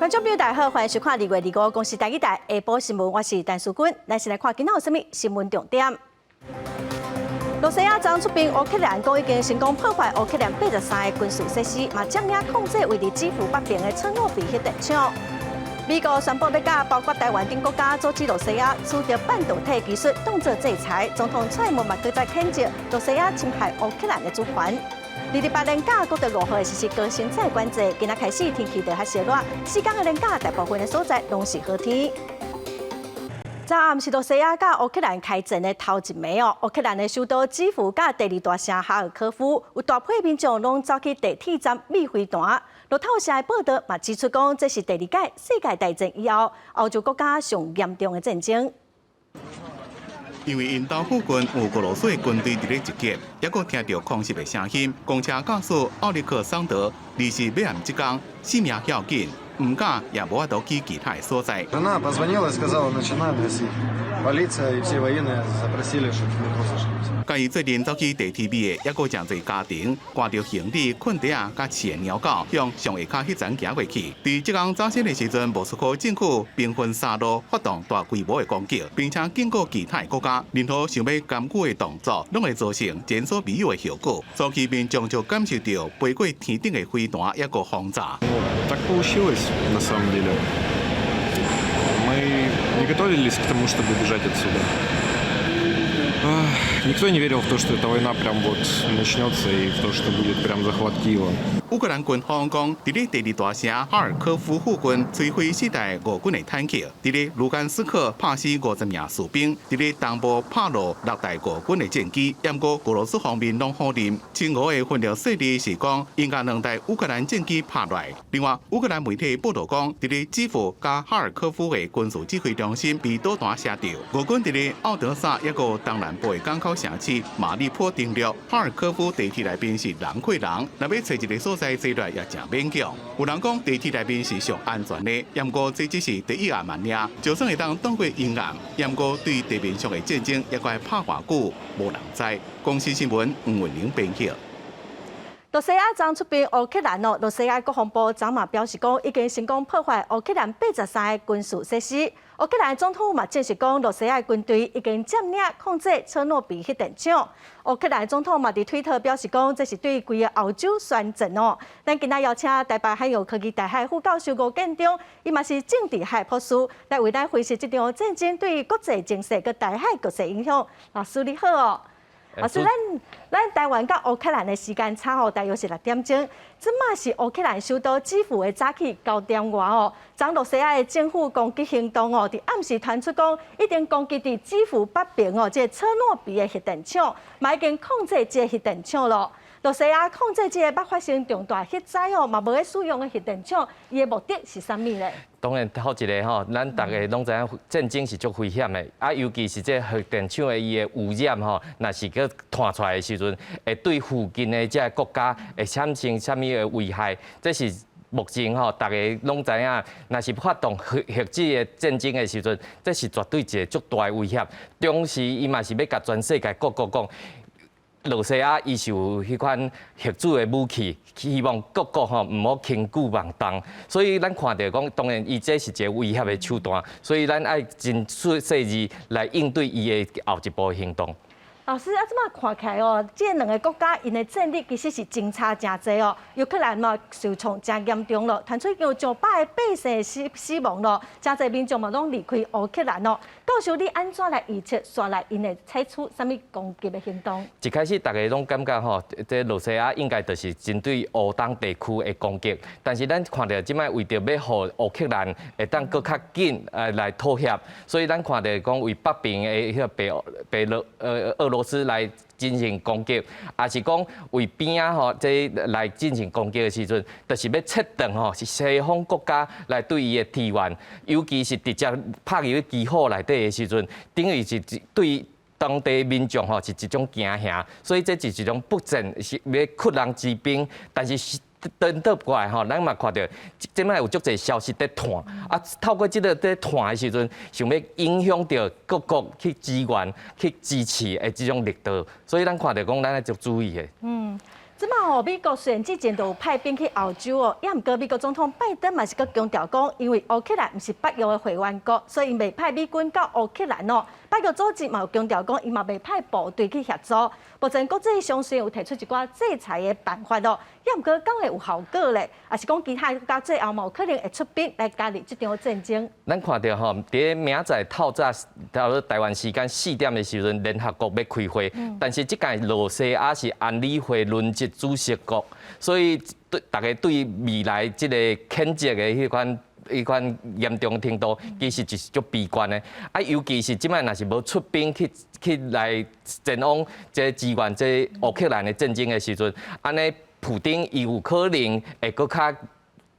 觀眾朋友大家好，歡迎收看2月25公視台語台下晡新聞，我是陳淑君。咱先來看今仔有啥物新聞重點。羅西亞昨出兵烏克蘭，講已經成功破壞烏克蘭83個軍事設施，嘛佔領控制位佇基輔北邊的車諾比核電廠。美國宣布欲共包括台灣等國家阻止羅西亞取得半導體技術，當作制裁。總統蔡英文嘛閣再譴責羅西亞侵害烏克蘭的主權。28連假閣到5號實施高薪債管制，今仔開始天氣就較燒熱，4天的連假大部分的所在攏是好天。昨暗是羅西亞佮烏克蘭開戰的頭一暝哦，烏克蘭的首都基輔佮第二大城哈爾科夫，有大批民眾攏走去地鐵站覓飛彈。路透社的報道嘛指出講，這是第二屆世界大戰以後歐洲國家上嚴重的戰爭。因為𪜶兜附近有俄羅斯的軍隊佇咧集結，猶閣聽著空襲的聲音。公車駕駛奧利克桑德28暗這工性命要緊，毋敢也無法度去其他的所在。 Жена позвонила и сказала, начинаем гасить. Полиция и все военные запросили, чтобы в метро зашли. 佮伊做陣走去地鐵尾的，猶閣誠濟家庭，掛著行李、睏袋仔佮飼的貓狗，向上下跤彼層行過去。佇這工早先的時陣，莫斯科政府兵分三路發動大規模的攻擊，並且警告其他的國家，任何想欲干預的動作，攏會造成前所未有的後果。早期民眾就感受著飛過天頂的飛彈，猶閣轟炸。 Так получилось, на самом деле. Мы не готовились к тому, чтобы бежать отсюда. Ах, никто не верил в то, что эта война прям вот начнется и в то, что будет прям захват Киева. 烏克蘭軍方講，佇咧第二大城哈爾科夫附近摧毀四台俄軍的坦克，佇咧盧甘斯克拍死50名士兵，佇咧東部拍落六台俄軍的戰機。毋過俄羅斯方面攏否認，親俄的分裂勢力是講，𪜶共兩台烏克蘭戰機拍落來。另外，烏克蘭媒體報道講，佇咧基輔佮哈爾科夫的軍事指揮中心被導彈射著，俄軍佇咧奧德薩猶閣東南部的港口城市馬利坡登陸。哈爾科夫地鐵內面是人過人，若欲揣一个所在坐落也誠勉強。有人講地鐵內面是上安全的，毋過這只是第一暗爾，就算會當擋過陰暗，毋過對地面上的戰爭猶閣會拍偌久，無人知。公視新聞黃文玲編輯。羅西亞昨出兵烏克蘭哦，羅西亞國防部昨嘛表示講，已經成功破壞烏克蘭83個軍事設施。烏克蘭總統嘛證實講，羅西亞軍隊已經佔領控制車諾比核電廠。烏克蘭總統嘛佇推特表示講，這是對規个歐洲宣戰哦。咱今仔邀請台北海洋科技大學副教授吳建中，伊嘛是政治學博士，來為咱分析這場戰爭對國際情勢佮台海局勢影響。老師你好哦。老師，咱台灣佮烏克蘭的時間差吼，大約是6點鐘。這馬是烏克蘭首都基輔的早起9點外哦。昨羅西亞的政府攻擊行動哦，佇暗時傳出講，已經攻擊佇基輔北邊哦，這個車諾比的核電廠，嘛已經控制這個核電廠咯。羅西亞控制這個捌發生重大核災哦，嘛無咧使用的核電廠，伊的目的是啥物咧？當然，頭一个吼，咱逐家攏知影戰爭是足危險的，啊，尤其是這核電廠的伊的污染吼，若是閣傳出來的時陣，會對附近的這个國家會產生啥物的危害？這是目前吼，逐家攏知影，若是發動核子的戰爭的時陣，這是絕對一个足大的威脅。同時，伊嘛是欲共全世界各國講，羅西亞伊是有彼款核子的武器，希望各國吼毋好輕舉妄動。所以咱看著講，當然伊這是一个威脅的手段，所以咱愛真細膩來應對伊的後一步行動。老師啊，這馬看起來哦，這兩个國家𪜶的戰力其實是真差誠濟哦。烏克蘭嘛受創誠嚴重咯，傳出有上百个百姓死亡咯，誠濟民眾嘛攏離開烏克蘭咯。教授，你按怎來預測紲來𪜶會採取啥物攻擊的行動？一開始逐家攏感覺吼，這羅西亞應該就是針對烏東地區的攻擊，但是咱看著這擺為著欲予烏克蘭會當閣較緊來妥協，所以咱看著講為北邊的彼个白俄羅斯來進行攻擊，抑是講為邊仔吼，這來進行攻擊的時陣，就是欲切斷吼，是西方國家來對伊的支援，尤其是直接拍入去基輔內底的時陣，等於是對當地民眾吼是一種驚嚇，所以這是一種不戰是欲屈人之兵，但是顛倒過來吼，咱嘛看著，這擺有足濟消息佇傳，啊，透過這个佇傳的時陣，想欲影響著各國去支援、去支持的這種力度，所以咱看著講，咱愛足注意的。這擺哦，美國雖然之前就有派兵去歐洲哦，也毋過美國總統拜登嘛是閣強調講，因為烏克蘭毋是北約的會員國，所以袂派美軍到烏克蘭哦。北約組織嘛有強調講，伊嘛袂派部隊去協助。目前國際上雖然有提出一寡制裁的辦法哦，也毋過敢會有效果咧，抑是講其他國家最後嘛有可能會出兵來加入這場戰爭。咱看著吼，佇明仔載透早，差不多台灣時間4點的時陣，聯合國欲開會，但是這屆羅西亞是安理會輪值主席國，所以對大家對未來這個譴責的彼款嚴重程度，其實就是足悲觀的。啊，尤其是這擺若是無出兵去來前往這支援這烏克蘭的戰爭的時陣，按呢普丁伊有可能會閣較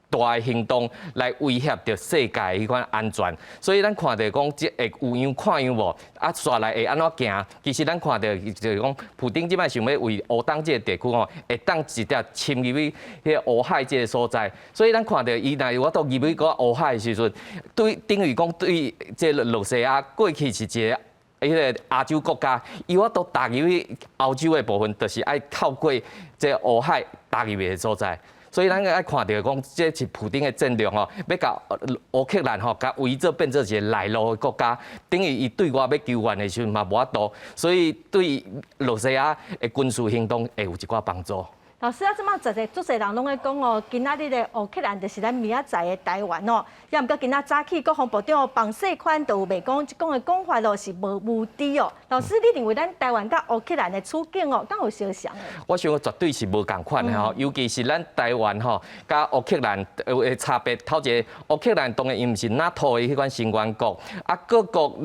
大的行動來威脅著世界彼款安全，所以咱看著講這會有樣看樣無？啊，煞來會按怎行？其實咱看著就是講，普丁這擺想欲為烏東這個地區吼，會當直接侵入去彼個烏海這個所在，所以咱看著伊若有法度入去個烏海的時陣，對等於講對這個羅西亞過去是一個彼個亞洲國家，伊有法度踏入去歐洲的部分，就是愛透過這個烏海踏入去的所在。所以咱愛看著講，這是普丁的戰略吼，欲共烏克蘭吼，共圍做變做一個內陸的國家，等於伊對外欲求援的時陣嘛無法度，所以對羅西亞的軍事行動會有一寡幫助。老師啊，這擺濟足濟人攏咧講哦，今仔日的烏克蘭就是咱明仔載的台灣哦。也毋過今仔早起國防部長彭世寬就有袂講，這講的講法咯是無無知哦。老師，你認為咱台灣佮烏克蘭的處境哦，敢有相像？我想絕對是無仝款的吼，尤其是咱台灣吼，佮烏克蘭有的差別。頭一個，烏克蘭當然伊毋是 NATO 的彼款成員國，啊，各國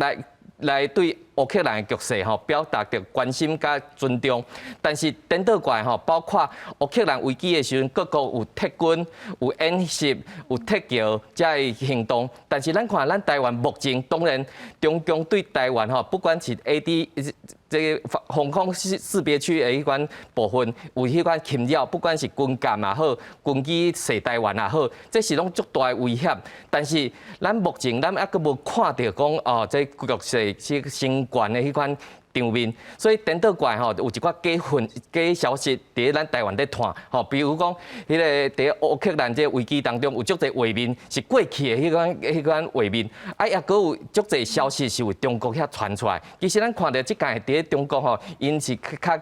來對烏克蘭的局勢吼表達著關心佮尊重，但是顛倒過來吼，包括烏克蘭危機的時陣，各國有撤軍、有演習、有撤僑這个行動，但是咱看咱台灣目前當然中共對台灣吼，不管是 AD 這个防空識別區的彼款部分有彼款侵擾，不管是軍艦也好，軍機踅台灣也好，這是攏足大的威脅。但是咱目前咱猶閣無看著講哦，這局勢是升懸的彼款場面，所以顛倒過來吼，有一寡假消息佇咧咱台灣咧傳吼，比如講，彼個佇烏克蘭這個危機當中，有足濟畫面是過去的彼款畫面，啊，抑閣有足濟消息是由中國遐傳出來。其實咱看著這屆佇咧中國吼，𪜶是較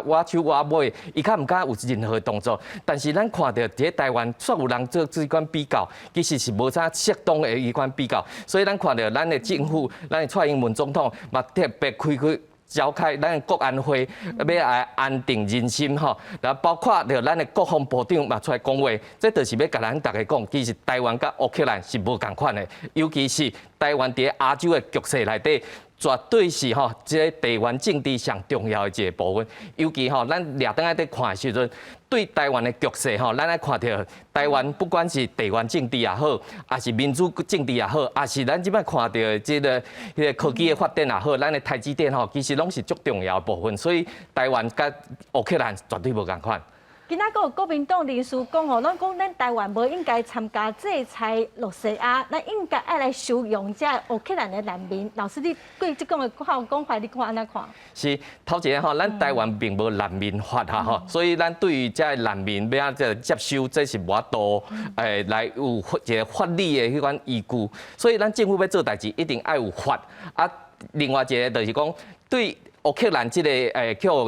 倚手倚尾，伊較毋敢有任何動作。但是咱看著佇咧台灣，煞有人做這款比較，其實是無啥適當的彼款比較。所以咱看著咱的政府，咱的蔡英文總統嘛特別開召開咱的國安會，欲來安定人心吼，然後包括著咱的國防部長嘛出來講話，這就是欲共咱逐家講，其實台灣佮烏克蘭是無仝款的，尤其是台灣佇亞洲的局勢內底，絕對是吼這个地緣政治上重要的一個部分。尤其吼，咱掠轉來佇看的時陣，對台灣的局勢吼，咱愛看著台灣不管是地緣政治也好，抑是民主政治也好，抑是咱這擺看著的這个彼个科技的發展也好，咱的台積電吼，其實攏是足重要的部分。所以台灣佮烏克蘭絕對無仝款。今仔閣有國民黨人士講吼，攏講咱台灣無應該參加制裁羅西亞，咱應該愛來收容這烏克蘭的難民。老師，你對這講的講法，你看按怎看？是頭一个吼，咱台灣並無難民法哈吼，所以咱對於這个難民欲按怎接收，這是無法度來有一个法理的彼款依據。所以咱政府欲做代誌，一定愛有法。啊，另外一个就是講對烏克蘭這个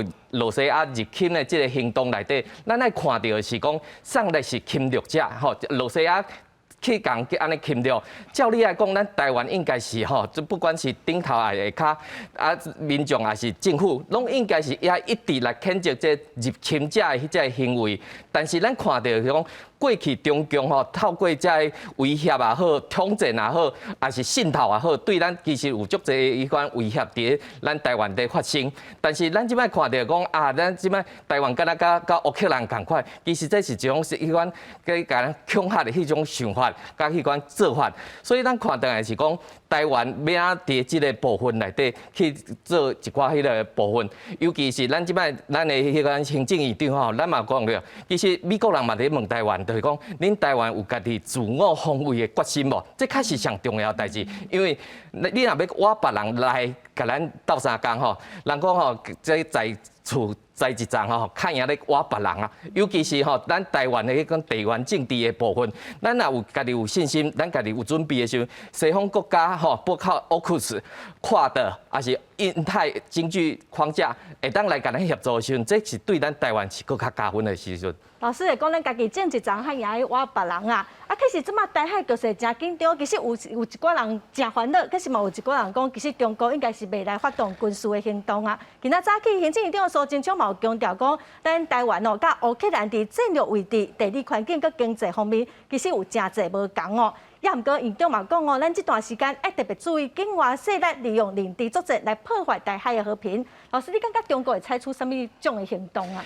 予羅西亞入侵的這个行動內底，咱愛看著的是講，啥人是侵略者吼，羅西亞去共按呢侵略，照理來講，咱台灣應該是吼，這不管是頂頭抑是下跤啊，民眾抑是政府，攏應該是愛一致來譴責這入侵者的彼個行為。但是咱看著是講，過去中共吼透過這个威脅也好、統戰也好，抑是滲透也好，對咱其實有足濟彼款威脅佇咧咱台灣佇發生。但是咱這擺看著講啊，咱這擺台灣敢若佮烏克蘭仝款，其實這是一種是彼款佮共咱恐嚇的彼種想法，佮彼款做法。所以咱看著的是講，台灣欲按怎佇這个部分內底去做一寡彼个部分，尤其是咱這擺咱的彼款行政院長吼，咱嘛講著，其實美國人嘛佇問台灣，就是講恁台灣有家己自我防衛的決心無？這確實上重要的代誌，因為你若欲倚別人來共咱鬥相共吼，人講吼，這在厝栽一層吼，較贏咧倚別人啊。尤其是吼，咱台灣的彼種地緣政治的部分，咱若有家己有信心，咱家己有準備的時陣，西方國家吼，包括 AUKUS、QUAD，抑是印太經濟框架，會當來共咱協助的時陣，這是對咱台灣是閣較加分的時陣。老師會講，咱家己種一層較贏去倚別人啊！啊，其實這馬台海局勢誠緊張，其實有一寡人誠煩惱，可是嘛有一寡人講，其實中國應該是袂來發動軍事的行動啊。今仔早起行政院長蘇貞昌嘛有強調講，咱台灣哦，佮烏克蘭佇戰略位置、地理環境佮經濟方面，其實有誠濟無仝哦。也毋過院長嘛講哦，咱這段時間愛特別注意境外勢力利用認知作戰來破壞台海的和平。老師，你感覺中國會採取啥物種的行動啊？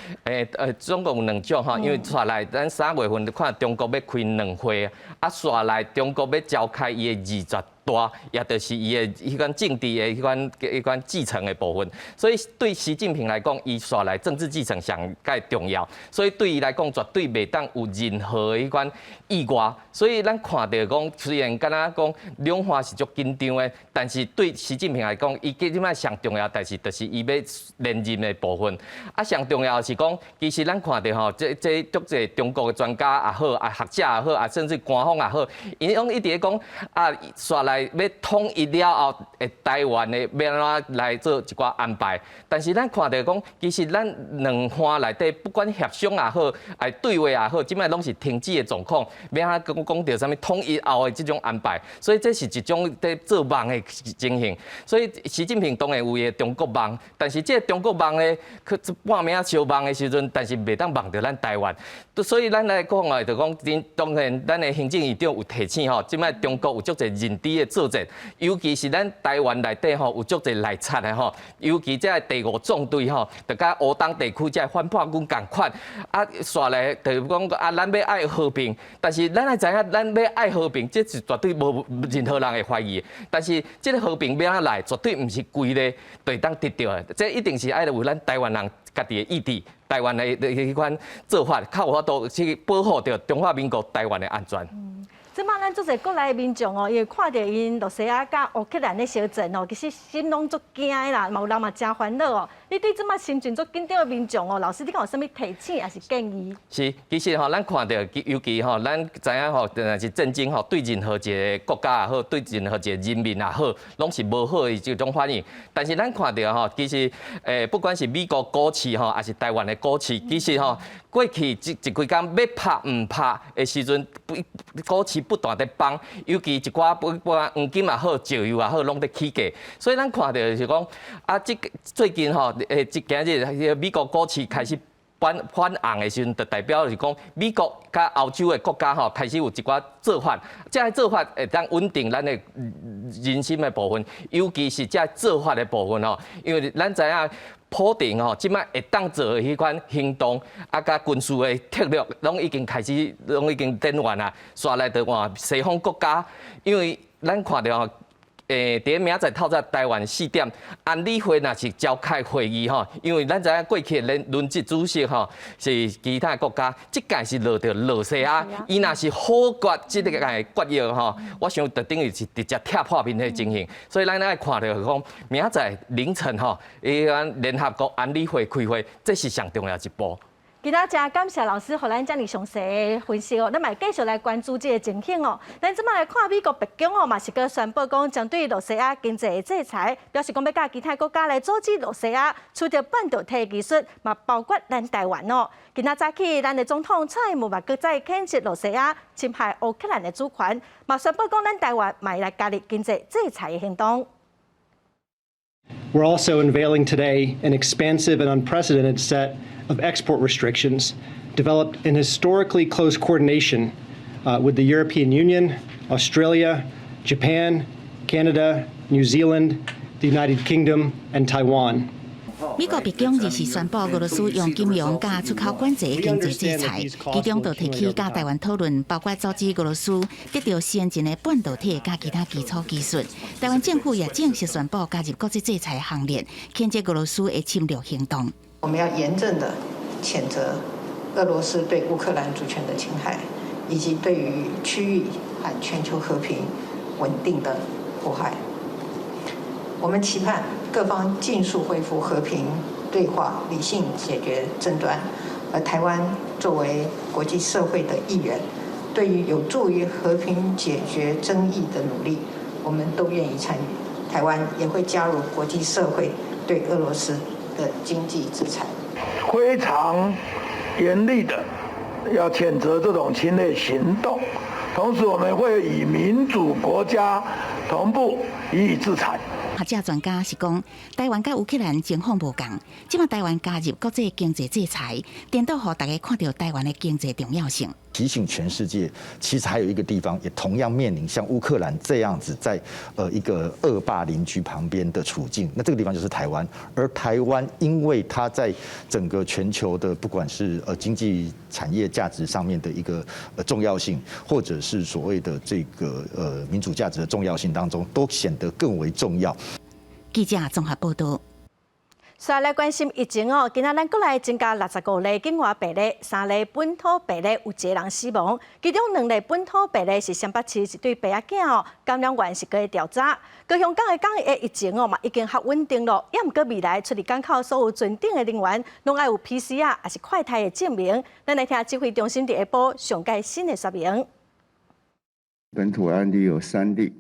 總共有兩種吼，因為紲來咱3月份看中國欲開兩會，啊，紲來中國欲召開伊的二十大，也就是伊的彼款政治的彼款繼承的部分。所以對習近平來講，伊紲來政治繼承上蓋重要，所以對伊來講，絕對袂當有任何彼款意外。所以咱看著講，雖然敢若講兩岸是足緊張的，但是對習近平來講，伊這擺上重要代誌就是伊欲連任的部分。啊，上重要是講，其實咱看著吼，這足濟中國的專家也好，啊學者也好，啊甚至官方也好，𪜶攏一直咧講，啊，紲來欲統一了後，會台灣的欲按怎來做一寡安排。但是咱看著講，其實咱兩岸內底不管協商也好，啊對話也好，這擺攏是停止的狀況，欲按怎講講著啥物統一後的這種安排，所以這是一種佇做夢的情形。所以習近平當然有伊的中國夢，但是這個中國夢呢，去半暝仔相夢的時陣，但是袂當夢著咱台灣。所以咱來講啊，就講當然咱的行政院長有提醒吼，這擺中國有足濟認知的作戰，尤其是咱台灣內底吼有足濟內賊的吼，尤其這個第五縱隊吼，就佮烏東地區這個反叛軍仝款，啊，紲來就是講啊，咱欲愛和平，但是咱愛知影，咱欲愛和平，這是絕對無任何人會懷疑。但是這個和平欲按怎來，絕對毋是規個就會當得著的，這一定是愛有咱台灣人家己的意志，台灣的彼款做法，較有法度去保護著中華民國台灣的安全。這擺咱足濟國內的民眾哦，伊會看著𪜶羅西亞佮烏克蘭咧相戰哦，其實心攏足驚的啦，嘛有人嘛誠煩惱哦。你對這擺心情足緊張的民眾哦，老師你敢有啥物提醒抑是建議？是，其實吼，咱看著，尤其吼，咱知影吼，若是戰爭吼，對任何一個國家也好，對任何一個人民也好，攏是無好的這種反應。但是咱看著吼，其實不管是美國股市吼，抑是台灣的股市，其實吼，過去這一幾工欲拍毋拍的時陣，股市不斷佇崩，尤其一寡不管黃金也好，石油也好，攏佇起價。所以咱看著就是講，啊，這最近吼，這今日美國股市開始反紅的時陣，就代表是講美國佮歐洲的國家吼，開始有一寡做法，這个做法會當穩定咱的人心的部分，尤其是這做法的部分吼，因為咱知影普丁吼，這擺會當做的彼款行動，啊，佮軍事的策略，攏已經開始，攏已經展現啊。紲來就換西方國家，因為咱看著吼，佇明仔載透早台灣4點，安理會若是召開會議吼，因為咱知影過去的輪值主席吼是其他國家，這屆是落著羅西亞，伊若是否決這個決議吼，我想就等於是直接拆破面的情形。所以咱愛看著講，明仔載凌晨吼，伊個聯合國安理會開會，這是上重要一步。今仔真感謝老師，予咱遮爾詳細的分析哦。咱嘛會繼續來關注這個情形哦。咱這擺來看美國白宮哦，嘛是閣宣布講，針對羅西亞經濟的制裁，表示講欲佮其他國家來阻止羅西亞取得半導體技術，嘛包括咱台灣哦。今仔早起，咱的總統蔡英文嘛閣再譴責羅西亞侵害烏克蘭的主權，嘛宣布講咱台灣嘛會來加入經濟制裁的行動。 We're also unveiling today an expansive and unprecedented set of export restrictions developed in historically close coordination with the European Union, Australia, Japan, Canada, New Zealand, the United Kingdom, and Taiwan. 美國白宮日時宣布，俄羅斯用金融佮出口管制的經濟制裁，其中就提起佮台灣討論，包括阻止俄羅斯得著先進的半導體佮其他基礎技術。台灣政府也正式宣布加入國際制裁行列，譴責俄羅斯的侵略行動。我們要嚴正的譴責俄羅斯對烏克蘭主權的侵害，以及對於區域和全球和平穩定的迫害。我們期盼各方盡速恢復和平對話，理性解決爭端。而台灣作為國際社會的一員，對於有助於和平解決爭議的努力，我們都願意參與。台灣也會加入國際社會對俄羅斯的經濟制裁。非常嚴厲的要譴責這種侵略行動，同時我們會與民主國家同步予以制裁。學者專家是講，台灣佮烏克蘭情況無仝，這馬台灣加入國際經濟制裁，顛倒予大家看著台灣的經濟重要性。提醒全世界，其實還有一個地方也同樣面臨像烏克蘭這樣子在一個惡霸鄰居旁邊的處境。那這個地方就是台灣，而台灣因為它在整個全球的不管是經濟產業價值上面的一個重要性，或者是所謂的這個民主價值的重要性當中，都顯得更為重要。記者綜合報道。續來關心疫情哦，今仔咱國內增加65例境外病例，3例本土病例，有一個人死亡。其中兩例本土病例是雙北市一對爸仔囝哦，感染源是閣咧調查。高雄港的港疫情哦嘛已經較穩定咯，也毋過未來出入港口所有船頂的人員，攏愛有 PCR 抑是快篩的證明。咱來聽指揮中心佇下晡上蓋新的說明。本土案例有3例，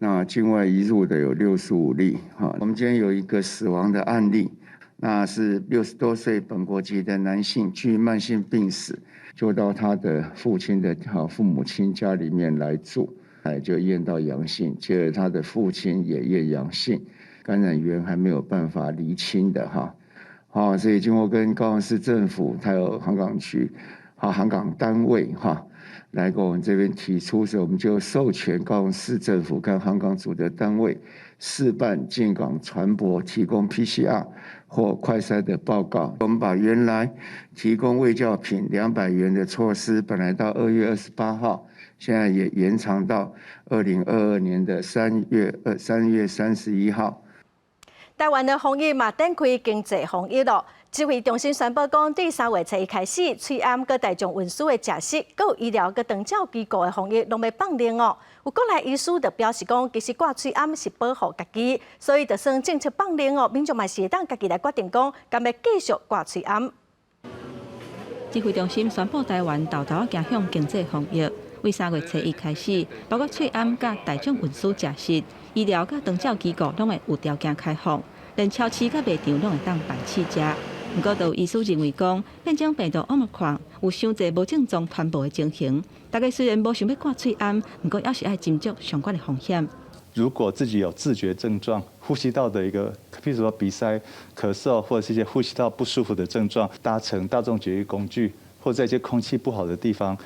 那境外移入的有65例。哈，我們今天有一個死亡的案例，那是60多歲本國籍的男性，具慢性病史，就到他的父親的父母親家裡面來住，哎，就驗到陽性，接着他的父親也驗陽性，感染源還沒有辦法釐清的哈，好，所以經過跟高雄市政府還有航港局、好航港單位哈，來跟我們這邊提出時，我們就授權高雄市政府跟航港組的單位試辦進港船舶提供 PCR 或快篩的報告。我們把原來提供衛教品200元的措施，本來到2月28號，現在也延長到2022年的3月31號。台灣的防疫嘛，展開經濟防疫咯。指揮中心宣布講，對3月初一開始，喙罨佮大眾運輸的食食，閣有醫療佮長照機構的防疫，攏欲放寬哦。有國內醫師就表示講，其實掛喙罨是保護家己，所以就算政策放寬哦，民眾嘛是會當家己來決定講，敢欲繼續掛喙罨。指揮中心宣布，台灣沓沓仔走向經濟防疫，為3月初一開始，包括喙罨佮大眾運輸食食、醫療佮長照機構，攏會有條件開放，連超市佮賣場攏會當辦試食。毋過，就有醫師認為講，變種病毒 Omicron 有傷濟無症狀傳播的情形。大家雖然無想欲掛喙罨，毋過猶是愛斟酌相關的風險。如果自己有自覺症狀，呼吸道的一個，譬如說鼻塞、咳嗽，或者是一些呼吸道不舒服的症狀，搭乘大眾捷運工具，或在一些空氣不好的地方，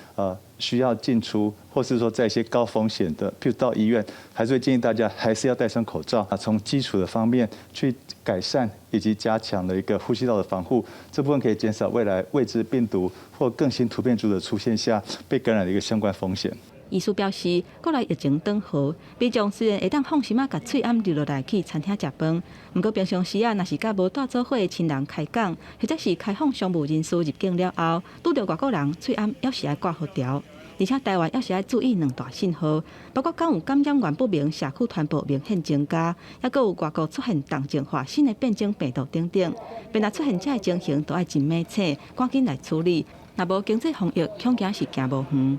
需要進出，或是說在一些高風險的，譬如到醫院，還是會建議大家還是要戴上口罩啊。從基礎的方面去改善以及加強了一個呼吸道的防護，這部分可以減少未來未知病毒或更新突變株的出現下被感染的一個相關風險。醫師表示，國內疫情轉好，民眾雖然會當放心仔共喙罨留落來去餐廳食飯，毋過平常時啊，若是佮無蹛做伙的親人開講，或者是開放商務人士入境了後，拄著外國人，喙罨猶是愛掛好牢。而且台灣猶是愛注意兩大信號，包括敢有感染源不明、社區傳播明顯增加，猶閣有外國出現重症化新的變種病毒等等。變若出現這个情形，都愛真猛醒，趕緊來處理。若無經濟防疫，恐驚是行無遠。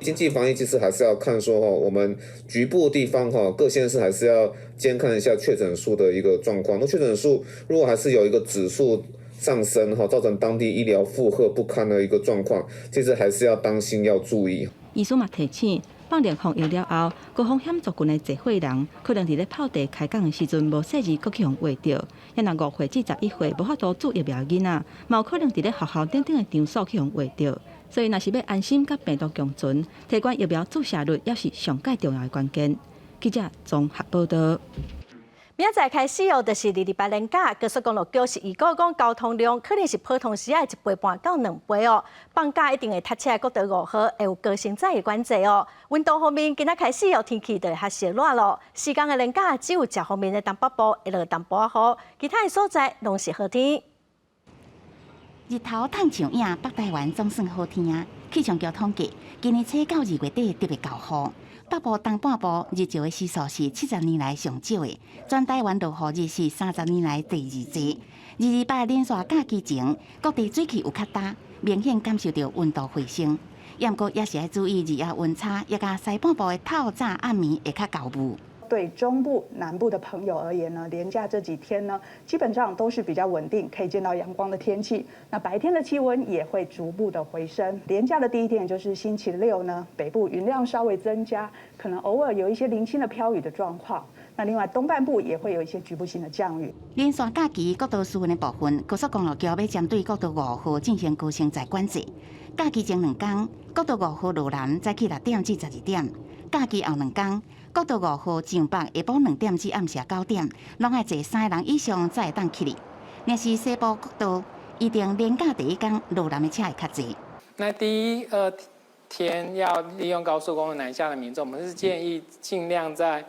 經濟防疫其實還是要看說哈，我們局部地方哈，各縣市還是要監看一下確診數的一個狀況。那確診數如果還是有一個指數上升哈，造成當地醫療負荷不堪的一個狀況，其實還是要當心要注意。醫師嘛提醒，放寬防疫了後，高風險族群的濟歲人，可能佇咧泡茶開講的時陣無細膩，閣去予劃著。抑若5歲至11歲無法度注疫苗的囡仔，嘛有可能佇咧學校等等的場所去予劃著。所以，若是欲安心佮病毒共存，提懸疫苗注射率猶是上蓋重要的關鍵。記者綜合報道。明仔載開始哦，就是228連假，高速公路局是預估講交通量可能是普通時的1.5倍到2倍哦。放假一定會塞車，國道5號會有高乘載的管制哦。溫度方面，今仔開始哦，天氣就會較燒熱咯。四工的連假只有食方面的東北部會落淡薄仔雨，其他的所在攏是好天。日頭褪樹影，北台灣總算好天啊！氣象局統計，今年初到2月底特別𠢕雨。北部東半部日照的時數是70年來上少的，全台灣落雨日是30年來第二濟。二二八連續假期前，各地水氣有較焦，明顯感受著溫度回升。毋過也是愛注意日夜溫差，抑佮西半部的透早暗暝會較厚霧。對中部、南部的朋友而言呢，連假這幾天呢，基本上都是比較穩定，可以見到陽光的天氣。那白天的氣溫也會逐步的回升。連假的第一天，就是星期六呢，北部雲量稍微增加，可能偶爾有一些零星的飄雨的狀況。那另外東半部也會有一些局部性的降雨。連續假期國道疏運的部分，高速公路局欲針對國道5號進行高升載管制。假期前兩工，國道5號羅南早起6點至12點；假期後兩工，國道5號上北下晡2點至暗時9點，攏愛坐三個人以上才會當去哩。若是西部國道，預定連假第一工羅南的車會較濟。那第二天要利用高速公路南下的民眾，我們是建議盡量在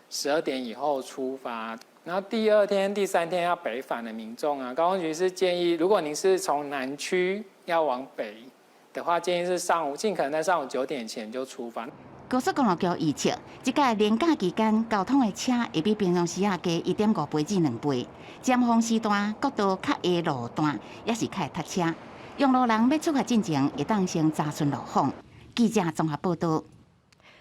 12點以後出發。然後第二天、第三天要北返的民眾啊，高公局是建議，如果您是從南區要往北的話，建議是上午盡可能在上午9點前就出發。高速公路局預測，這屆連假期間交通的車會比平常時仔加1.5倍至2倍。尖峰時段，國道較下路段也是較會塞車。用路人欲出發進前，會當先查詢路況。記者綜合報道。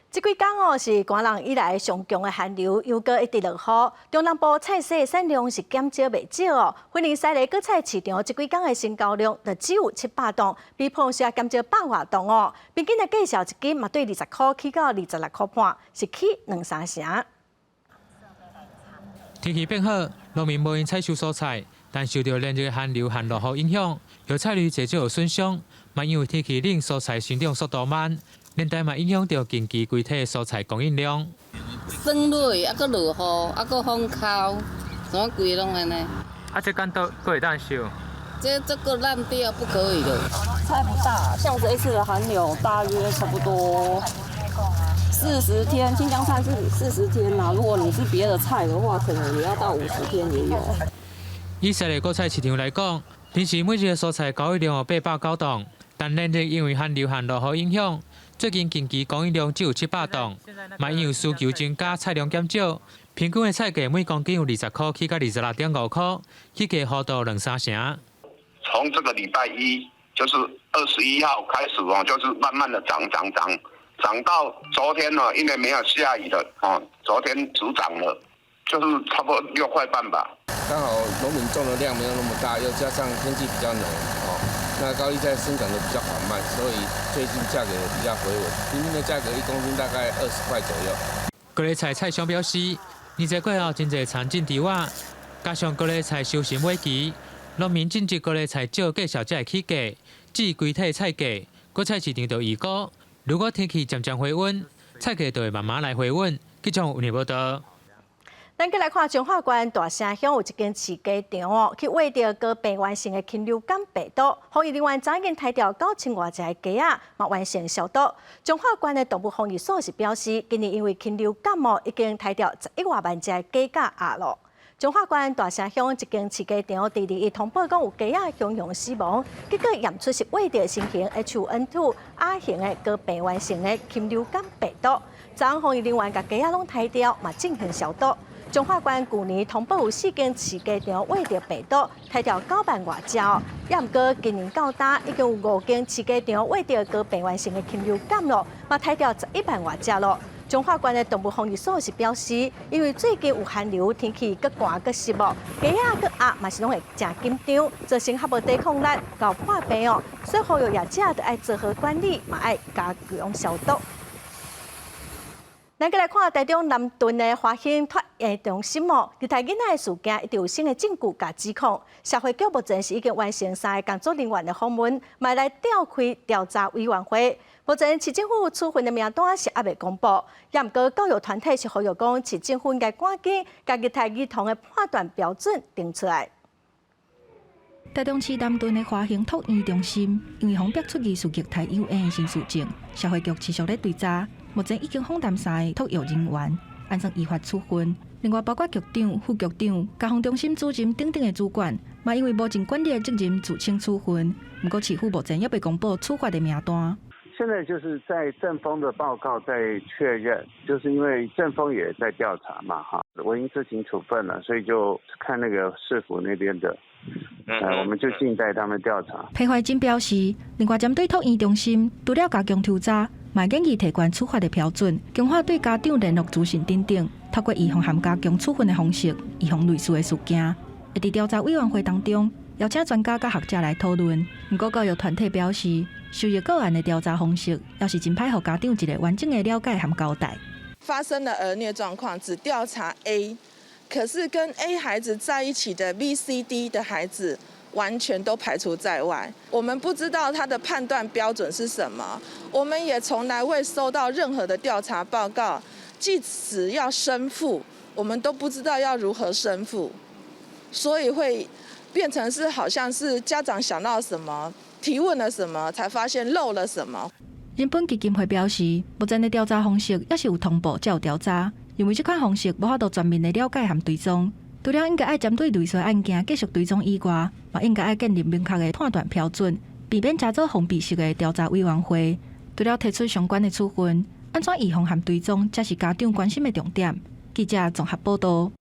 這幾工哦是寒冷以來上強的寒流，又閣一直落雨。中南部菜市的產量是減少袂少哦。雲林西螺果菜市場這幾工的成交量就只有700檔，比平時減少百外檔哦。平均的價數一斤嘛對20箍起到26箍半，是起兩三成。天氣變好，農民無閒採收蔬菜，但受著連日寒流和落雨影響，葉菜類濟少有損傷。嘛因為天氣冷，蔬菜生長速度慢。連帶嘛影響著近期規體蔬菜供應量。霜落，啊，閣落雨，啊，閣風敨，怎麼規攏按呢？啊，這敢都閣會當收？這個爛掉不可以的。菜不大，像這一次的寒流大約差不多40天，青江菜是40天啦。如果你是別的菜的話，可能也要到50天也有。以西螺果菜市場來講，平時每日的蔬菜交易量有809檔，但連日因為寒流和落雨影響，最近近期供應量只有700檔，嘛因為需求增加，菜量減少，平均的菜價每公斤有20箍起到26.5箍，起價幅度兩三成。從這個禮拜一，就是21號開始哦，就是慢慢的漲漲漲，漲到昨天呢，因為沒有下雨了，哦，昨天止漲了，就是差不多6塊半吧。剛好農民種的量沒有那麼大，又加上天氣比較冷，哦。那高麗菜生長得比較緩慢，所以最近價格比較回穩。平均的價格1公斤大概20塊左右。高麗菜菜商表示，年節過後真濟田種植仔，加上高麗菜收成尾期，農民種植高麗菜少，價數才會起價。至於規體菜價，果菜市場就預估，如果天氣漸漸回溫，菜價就會慢慢來回穩。記者有報道。咱閣來看彰化縣大城鄉有一間飼雞場哦，去餵著高病原性的禽流感病毒，防疫人員早已經刣掉9000外隻的雞仔，嘛完成消毒。彰化縣的動物防疫所是表示，今年因為禽流感哦，已經刣掉11外萬隻的雞佮鴨囉。彰化縣大城鄉一間飼雞場，佇21通報講有雞仔洶湧死亡，結果驗出是餵著新型 H5N2 亞型的高病原性的禽流感病毒。昨防疫人員共雞仔攏刣掉，嘛進行消毒。彰化縣舊年通報有四間飼雞場餵著病毒，刣掉9萬外隻。也毋過今年到今已經有五間飼雞場餵著高病原性的禽流感囉，嘛刣掉11萬外隻囉。彰化縣的動物防疫所是表示，因為最近有寒流，天氣閣寒閣濕哦，雞仔閣鴨嘛是攏會誠緊張，造成較無抵抗力，𠢕破病哦。所以呼籲業者著愛做好管理，嘛愛加強消毒。咱閣來看台中南屯的華興托嬰中心哦，虐待囡仔的事件一直有新的證據共指控。社會局目前是已經完成三个工作人員的訪問，嘛來調開調查委員會。目前市政府處分的名單是猶未公布，也毋過教育團體是呼籲講，市政府應該趕緊共虐待兒童的判斷標準定出來。台中市南屯的華興托嬰中心，因為予逼出疑似虐待幼嬰的新事證，社會局持續咧追查。目前已經訪談三個托育人員，按算依法處分。另外，包括局長、副局長、家防中心主任等等的主管，嘛因為無盡管理的責任，自請處分。毋過市府目前猶未公布處罰的名單。現在就是在政風的報告在確認，就是因為政風也在調查嘛，哈，我已經自行處分了，所以就看那個市府那邊的，我們就靜待他們調查。裴懷真表示，另外針對托嬰中心，除了加強抽查，嘛建議提懸處罰的標準，強化對家長聯絡資訊等等，透過預防和加強處分的方式，預防類似的事件。會佇調查委員會當中，邀請專家佮學者來討論。毋過教育團體表示，受虐個案的調查方式，猶是真歹予家長一個完整的了解和交代。發生了兒虐狀況，只調查 A，可是跟 A 孩子在一起的 B、C、D 的孩子完全都排除在外。我們不知道他的判斷標準是什麼，我們也從來未收到任何的調查報告，即使要申復，我們都不知道要如何申復，所以會變成是好像是家長想到什麼，提問了什麼，才發現漏了什麼。人本基金會表示，目前的調查方式猶是有通報才有調查，認為這款方式無法度全面的了解和追蹤。除了應該愛針對類似案件繼續追蹤以外，嘛應該愛建立明確的判斷標準，避免成做封閉式的調查委員會。除了提出相關的處分，按怎預防和追蹤，才是家長關心的重點。記者綜合報道。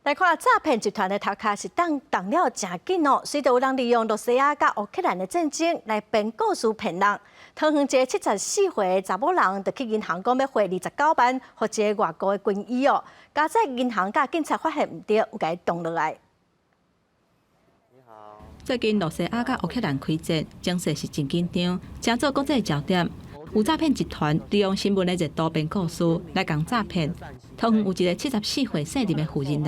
來看詐騙集團的頭殼是動動了誠緊哦，隨著有人利用羅西亞佮烏克蘭的戰爭來編故事騙人。桃園一个74歲的查某人，就去銀行講欲匯29萬，予一个外國的軍醫哦。佳哉銀行佮警察發現毋對，有共伊擋落來。最近羅西亞佮烏克蘭開戰，情勢是真緊張，成做國際焦點。有詐騙集團利用新聞的熱度編故事來共詐騙。桃園有一个74歲姓林的婦人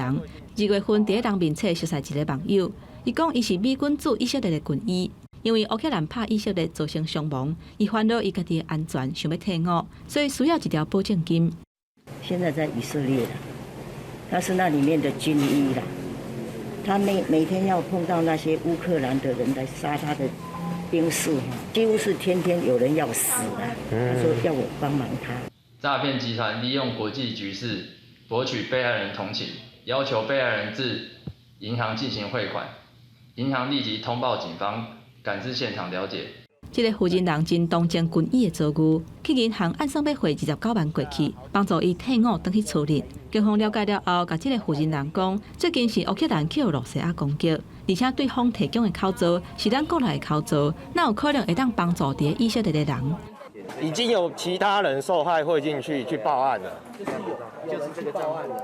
，2月份佇咧人面冊熟似一个網友，伊講伊是美軍駐以色列的軍醫，因為烏克蘭拍以色列造成傷亡，伊煩惱伊家己的安全，想欲退伍，所以需要一條保證金。現在在以色列，他是那裡面的軍醫啦，他每每天要碰到那些烏克蘭的人來殺他的兵士，幾乎是天天有人要死啊。他說要我幫忙他。詐騙集團利用國際局勢博取被害人同情，要求被害人至銀行進行匯款，銀行立即通報警方，趕至現場了解。這个婦人人真同情軍醫的遭遇，去銀行按算欲匯29萬過去，幫助伊退伍轉去厝裡。警方了解了後，共這个婦人人講，最近是烏克蘭去予羅西亞攻擊，而且對方提供的口座是咱國內的口座，哪有可能會當幫助佇以色列的人？已經有其他人受害匯進去去報案了，就是有，就是這個報案了。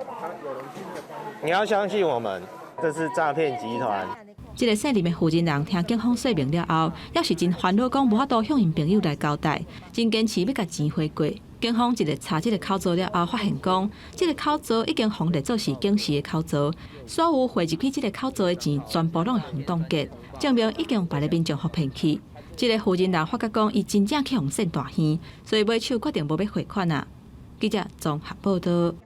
你要相信我們，這是詐騙集團。這个姓林的婦人人聽警方說明了後，猶是真煩惱，講無法度向𪜶朋友來交代，真堅持欲共錢匯過。警方一日查這个口座了後，發現講這个口座已經予列做是警示的口座，所有匯入去這个口座的錢全部攏會予凍結，證明已經予別个民眾予騙去。這个婦人人發覺講，伊真正去予騙大耳，所以尾手決定無欲匯款啊。記者綜合報道。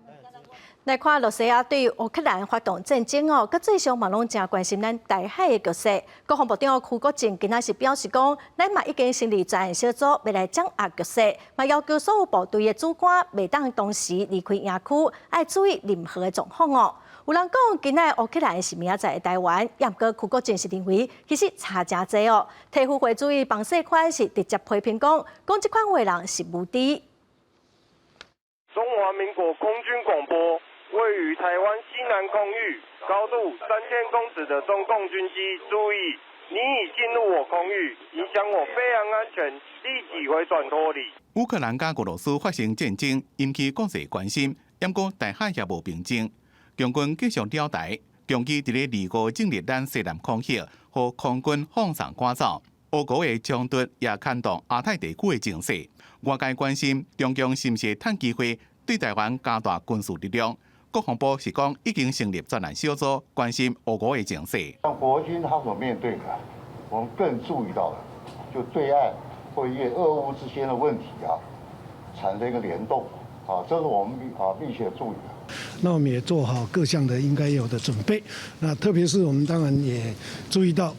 來看羅西亞對烏克蘭發動戰爭哦，國際上嘛攏誠關心咱台海的局勢。國防部長邱國正今仔是表示講，咱嘛已經成立專案小組，欲來掌握局勢，嘛要求所有部隊的主官袂當同時離開營區，愛注意任何的狀況哦。有人講，今仔烏克蘭是明仔載的台灣，毋過邱國正是認為其實差誠濟哦。體育會主委彭世寬是直接批評講，講這款話人是無知。中華民國空軍廣播。位於台灣西南空域，高度3000公尺的中共軍機，注意，你已進入我空域，影響我飛航安全，立即回轉脫離。烏克蘭佮俄羅斯發生戰爭，引起國際關心，毋過台海也無平靜。共軍繼續繞台，共機佇咧25正日咱西南空域，予空軍放送趕走。烏俄的衝突也牽動亞太地區的情勢，外界關心中共是毋是趁機會對台灣加大軍事力量。國防部是講已經成立專案小組，關心烏俄的情勢。像國軍他所面對的，我們更注意到了，就對岸會因為俄烏之間的問題啊，產生一個聯動，啊，這是我們密切注意的。那我們也做好各項的應該有的準備。那特別是我們當然也注意到，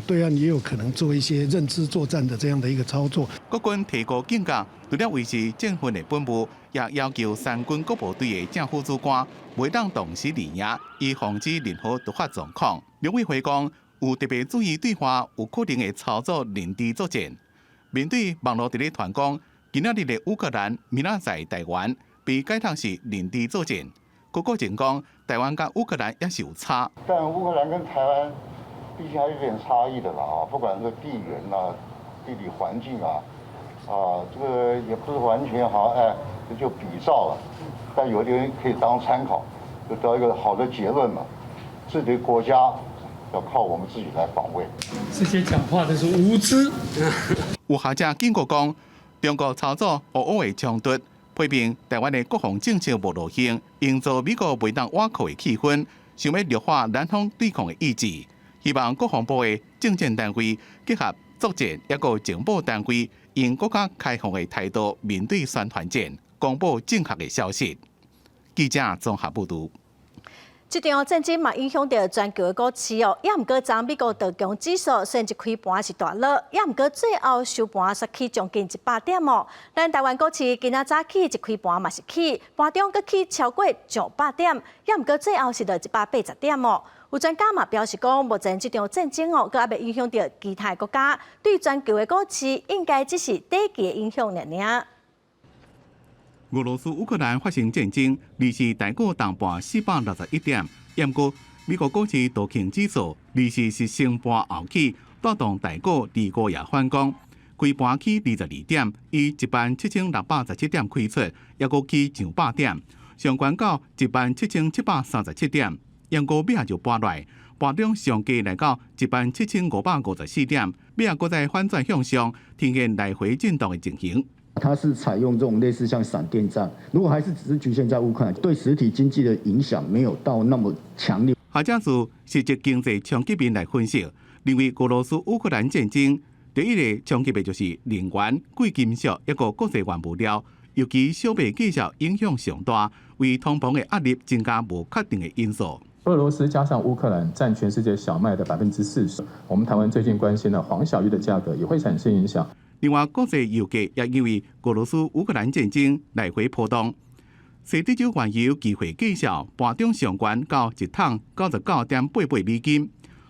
對岸也有可能做一些認知作戰的這樣的一個操作。國軍提高警覺，除了維持戰訓的本部，也要求三軍各部隊的正副主官，袂當同時離營，以防止任何突發狀況。陸委會講，有特別注意對岸有可能會操作認知作戰。面對網路佇咧傳講，今仔日的烏克蘭，明仔載台灣，被解讀是認知作戰。柯國正講，台灣佮烏克蘭也是有差。但烏克蘭跟台灣畢竟還有點差異的啦，啊，不管是地緣啊、地理環境啊，啊，這個也不是完全好，哎，就比照了，但有點可以當參考，就得到一個好的結論嘛。自己的國家要靠我們自己來防衛。這些講話都是無知。有學者警告講，中國操作俄烏的衝突，批評台灣的國防政策無路線，營造美國袂當倚靠的氣氛，想欲弱化南方對抗的意志。希望國防部的政戰單位結合作戰，抑閣情報單位，用閣較開放的態度面對宣傳戰，公布正確的消息。記者綜合報導。這場戰爭嘛影響著全球的股市哦，也毋過昨美國道瓊指數雖然一開盤是大落，也毋過最後收盤煞起將近100點哦。咱台灣股市今仔早起一開盤嘛是起，盤中閣起超過上百點，也毋過最後是落180點哦。有專家嘛表示講，目前這場戰爭哦，閣猶未影響著其他國家，對全球的股市應該只是短期的影響爾爾。俄羅斯烏克蘭發生戰爭，二四台股重盤461點，毋過美國股市道瓊指數二四是先盤後起，帶動台股二五也反攻，開盤起22點，以17,617點開出，抑閣起上百點，上懸到17,737點，毋過尾仔就跌落來，盤中上低來到17,554點，尾仔閣再反轉向上，呈現來回震盪的情形。它是採用這種類似像閃電戰，如果還是只是局限在烏克蘭，對實體經濟的影響沒有到那麼強烈。學者自實質經濟衝擊面來分析，認為俄羅斯烏克蘭戰爭第一个衝擊的就是能源、貴金屬抑閣國際原物料，尤其小麥價格影響上大，為通膨的壓力增加無確定的因素。俄羅斯加上烏克蘭佔全世界小麥的40%，我們台灣最近關心的黃小玉的價格也會產生影響。另外，國際油價也因為俄羅斯烏克蘭戰爭來回波動。西德州原油期貨價格盤中上懸到一桶99.88美金，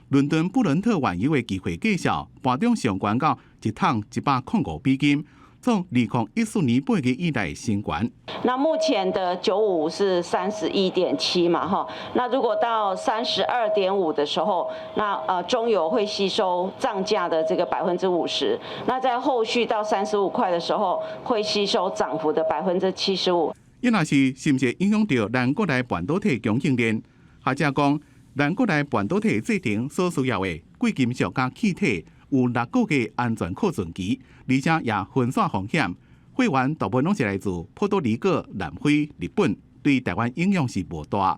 倫敦布倫特原油的期貨價格盤中上懸到一桶105美金，創2014年8月以來新懸。那目前的95是31.7嘛，哈，那如果到32.5的時候，那中油會吸收漲價的這個50%，那在後續到35塊的時候，會吸收漲幅的75%。伊若是是毋是影響著咱國內半導體供應鏈？學者講，咱國內半導體製程所需要的貴金屬佮氣體有6個月安全庫存期，而且也分散風險。貨源大部分攏是來自波多黎各、南非、日本，對台灣影響是無大。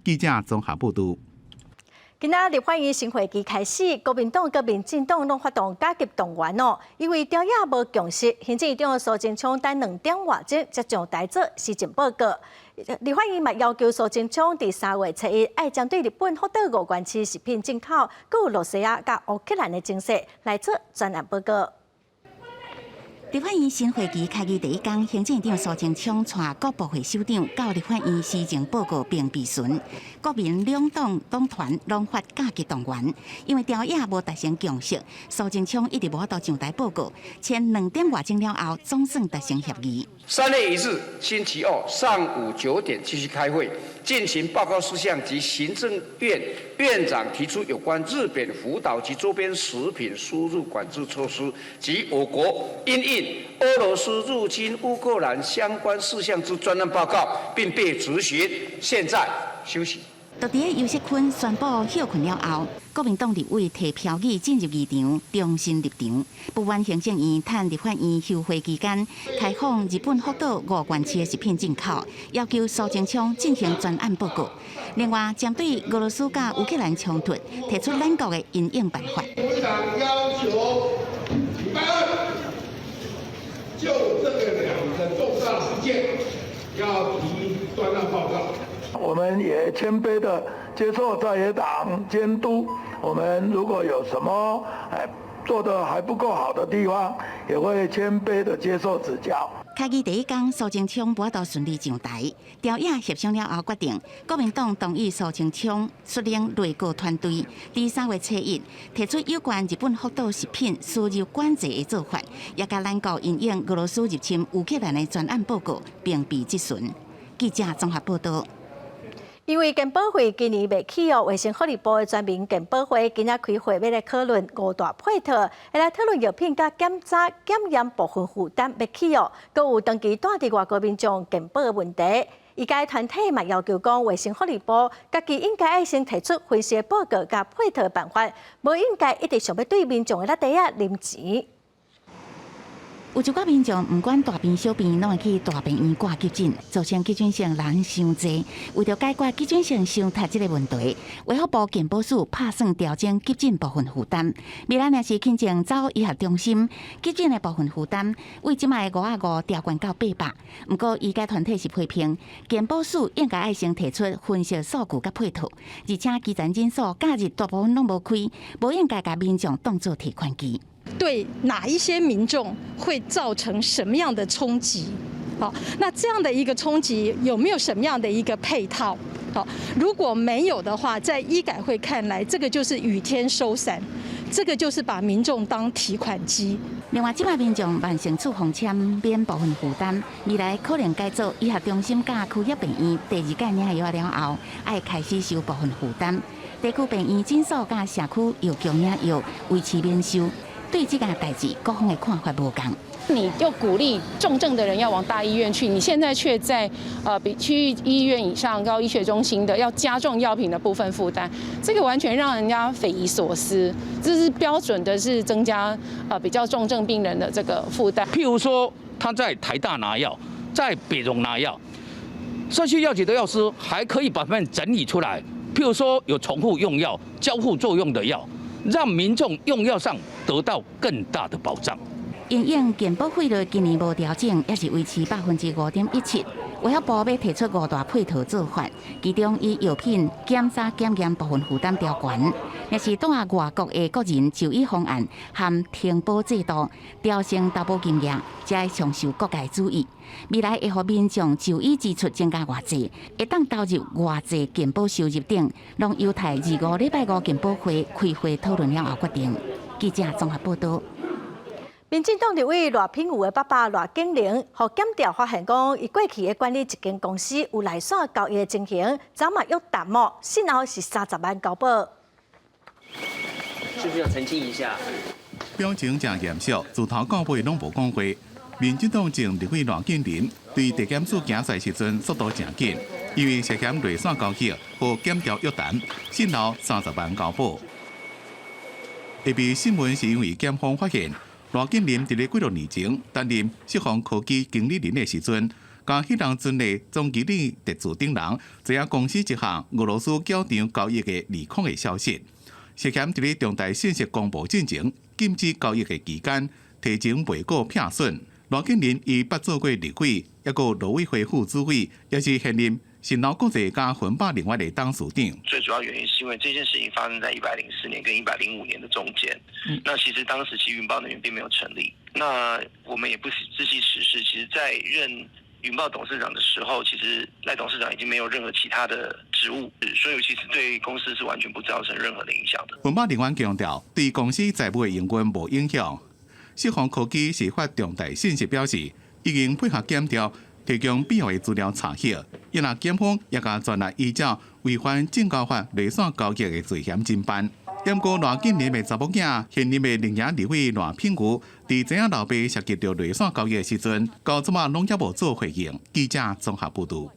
記者綜合報導。今仔立法院新會期開始，國民黨佮民進黨攏發動加急動員哦。因為朝野無共識，行政院長蘇貞昌等2點外鐘才上台做施政報告。立法院嘛要求蘇貞昌佇3月7日愛針對日本福島五縣市食品進口，閣有露西亞佮烏克蘭的情勢來做專案報告。立法院新會期開議第一工，行政院長蘇貞昌帶各部會首長到立法院施政報告並備詢，國民兩黨黨團攏發加急動員，因為朝野無達成共識，蘇貞昌一直無法度上台報告，前2點外鐘了後，總算達成協議。3月1日星期二上午9點繼續開會，進行報告事項及行政院院長提出有關日本福島及周邊食品輸入管制措施及我國因應俄羅斯入侵烏克蘭相關事項之專案報告，並被質詢。現在休息。就佇游錫堃宣布歇睏了後，國民黨立委提標語進入議場，重新入場。不滿行政院趁立法院休會期間開放日本福島五縣市的食品進口，要求蘇貞昌進行專案報告。另外，針對俄羅斯佮烏克蘭衝突，提出咱國的因應辦法。國黨要求禮拜二就這個兩個重大事件要提專案報告。我們也謙卑的接受在野黨監督，我們如果有什麼做得還不夠好的地方，也會謙卑的接受指教。開議第一工，蘇貞昌無法度順利上台，朝野協商了後決定，國民黨同意蘇貞昌率領內閣團隊，佇3月初一提出有關日本福島食品輸入管制的做法，也佮咱國因應俄羅斯入侵烏克蘭的專案報告並備質詢。記者綜合報道。因為健保費今年袂起哦，衛生福利部的全民健保會今仔開會欲來討論五大配套，會來討論藥品佮檢查檢驗部分負擔欲起哦，閣有長期蹛佇外國民眾健保的問題。醫界團體嘛要求講，衛生福利部家己應該愛先提出分析報告佮配套辦法，無應該一直想欲對民眾的躉袋仔啉錢。有一寡民眾毋管大病小病，攏會去大病院掛急診，造成急診線人傷濟。為著解決急診線傷塞這个問題，衛福部健保署拍算調整急診部分負擔。未來若是輕症走醫學中心，急診的部分負擔，為這擺的55調懸到800。毋過醫界團體是批評，健保署應該愛先提出分析數據佮配套，而且基層診所假日大部分攏無開，無應該共民眾當做提款機。對哪一些民眾會造成什麼樣的衝擊？好，那這樣的一個衝擊有沒有什麼樣的一個配套？好，如果沒有的話，在醫改會看來，這個就是雨天收傘，這個就是把民眾當提款機。另外，這擺民眾慢性處方簽免部分負擔，未來可能改做醫學中心佮區域病院第二屆領藥了後，愛開始收部分負擔。地區病院診所佮社區藥局領藥維持免收。對這件代誌，各方的看法無仝。你又鼓勵重症的人要往大醫院去，你現在卻在比區域醫院以上高醫學中心的要加重藥品的部分負擔，這個完全讓人家匪夷所思。這是標準的是增加比較重症病人的這個負擔。譬如說他在台大拿藥，在北榮拿藥，社區藥局的藥師還可以把他們整理出來。譬如說有重複用藥、交互作用的藥。讓民眾用藥上得到更大的保障。因應健保費率今年無調整，猶是維持5.17%。衛福部欲提出五大配套做法，其中以藥品檢查檢驗部分負擔調懸，若是蹛外國的國人就醫方案含停保制度調升投保金額，才會上受各界注意。未來會予民眾就醫支出增加偌濟，會當投入偌濟健保收入等，攏有待25禮拜五健保會開會討論了後決定。記者綜合報道。民進黨立委賴品妤的爸爸賴景霖，予檢調發現講，伊過去咧管理一間公司有內線交易的情形，昨嘛約談哦，訊後是30萬交保。是不是要澄清一下？表情誠嚴肅，自頭到尾攏無講話。民進黨前立委賴景霖對地檢署行出時陣速度誠緊，因為涉嫌內線交易予檢調約談，訊後30萬交保。會被訊問是因為檢方發現賴景霖佇咧幾若年前擔任世宏科技經理人的時陣，佮彼當陣的總經理狄志等人知影公司一項俄羅斯繳場交易的利空的消息，涉嫌佇咧重大信息公布進前禁止交易的期間提前賣股騙損。賴景霖伊捌做過立委，抑閣勞委會副主委，也是現任新老國際佮魂百另外的董事長。最主要原因是因為這件事情發生在104年跟105年的中間。那其實當時其實雲豹能源並沒有成立。那我們也不知悉此事。其實，在任雲豹董事長的時候，其實賴董事長已經沒有任何其他的職務，所以其實對公司是完全不造成任何的影響的。雲豹能源強調，對公司財務的營運無影響。世宏科技是發重大信息表示，已經配合檢調提供必要的資料查核。伊若檢方也共全力依照違反證交法內線交易的罪嫌偵辦。毋過賴景霖的查某囝，現任的林營立委賴品妤，佇知影老爸涉及著內線交易的時陣，到這馬攏猶無做回應。記者綜合報道。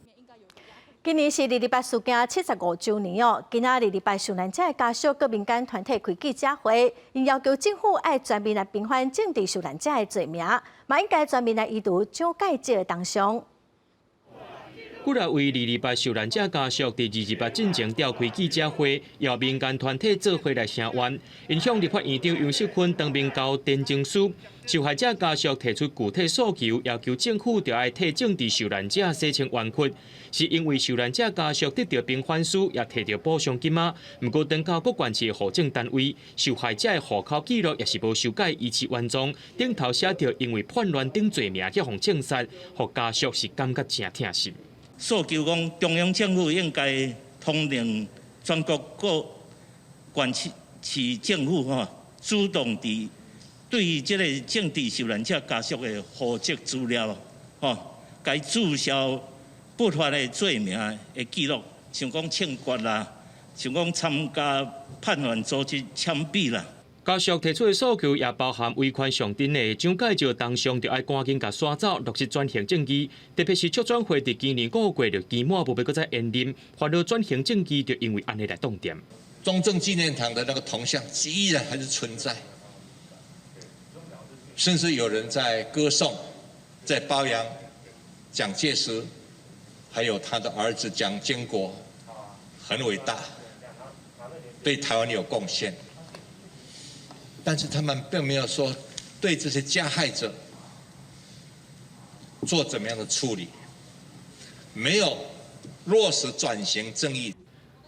今年是二二八事件75週年哦，今仔二二八受難者的家屬佮民間團體開記者會，𪜶要求政府愛全面來平反政治受難者的罪名，嘛應該全面來移除蔣介石的銅像。幾若位二二八受難者家屬佇二二八進前召開記者會，邀民間團體做伙來聲援。𪜶向立法院長游錫堃當面交陳情書，受害者家屬提出具體訴求，要求政府著愛替政治受難者洗清冤屈。是因為受難者家屬得著平反書，也提著補償金仔。毋過轉交各縣市戶政單位，受害者的戶口記錄也是無修改，維持原狀。頂頭寫著因為叛亂等罪名去予槍殺，予家屬是感覺誠疼心。訴求講，中央政府應該通令全國各縣市政府吼，主動佇對於這個政治受難者家屬的戶籍資料，吼，共註銷不法的罪名的記錄，像講槍決啦，像講參加叛亂組織槍斃啦。家屬提出的訴求也包含維權上陣的蔣介石當上就愛趕緊共徙走，落實轉型正義。特別是促轉會佇今年5月就期滿，無欲閣再延任，煩惱轉型正義就因為按呢來凍定。中正紀念堂的那個銅像依然還是存在，甚至有人在歌頌、在褒揚蔣介石，還有他的兒子蔣經國，很偉大，對台灣有貢獻。但是他們並沒有說對這些加害者做怎麼樣的處理，沒有落實轉型正義。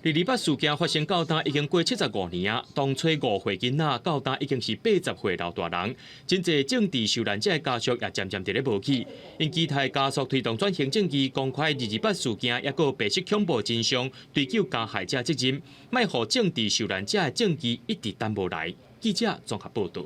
二二八事件發生到今已經過75年啊，當初5歲囡仔到今已經是80歲老大人，真濟政治受難者的家屬也漸漸佇咧無去。𪜶期待加速推動轉型正義，公開二二八事件，抑閣白色恐怖真相，追究加害者責任，莫予政治受難者的正義一直等無來。記者綜合報導。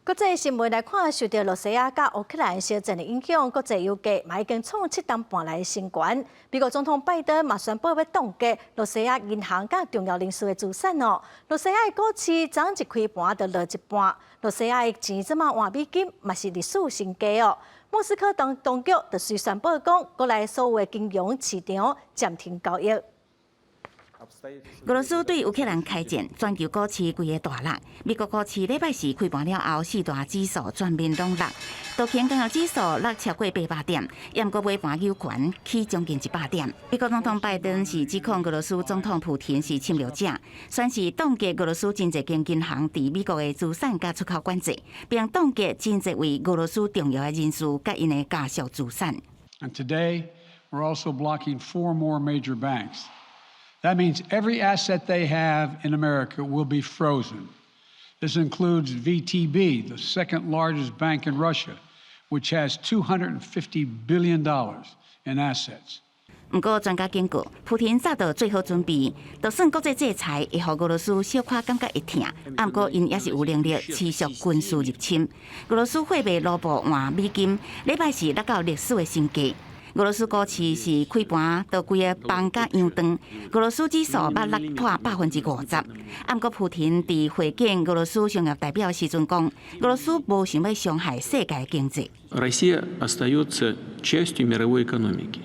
國際新聞來看，受著羅西亞佮烏克蘭相戰的影響，國際油價嘛已經創7冬半來新高。美國總統拜登嘛宣布欲凍結羅西亞銀行佮重要人士的資產哦。羅西亞的股市昨一開盤就落一半，羅西亞的錢這馬換美金嘛是歷史新低哦。莫斯科當局就隨宣布講，國內所有的金融市場暫停交易。俄羅斯對烏克蘭開戰，全球股市規个大落。美國股市禮拜四開盤了後，四大指數全面攏落，道瓊工業指數落超過800點，毋過尾盤又懸起將近100點。美國總統拜登是指控俄羅斯總統普廷是侵略者，宣示凍結俄羅斯真濟間銀行佇美國的資產佮出口管制，並凍結真濟位俄羅斯重要的人士佮𪜶的家屬資產。 And today, we're also blocking four more major banks. That means every asset they have in America will be frozen. This includes VTB, the second largest bank in Russia, which has $250 billion in assets. 毋過專家警告，普廷早就做好準備，就算國際制裁會予俄羅斯小可感覺會疼，毋過𪜶也是有能力持續軍事入侵。俄羅斯貨幣盧布換美金，禮拜四落到歷史的新低。俄羅斯股市是開盤就規个崩甲羊斷，俄羅斯指數捌落破50%。毋過普廷佇會見俄羅斯商業代表時陣講，俄羅斯無想欲傷害世界經濟。 Россия остается частью мировой экономики.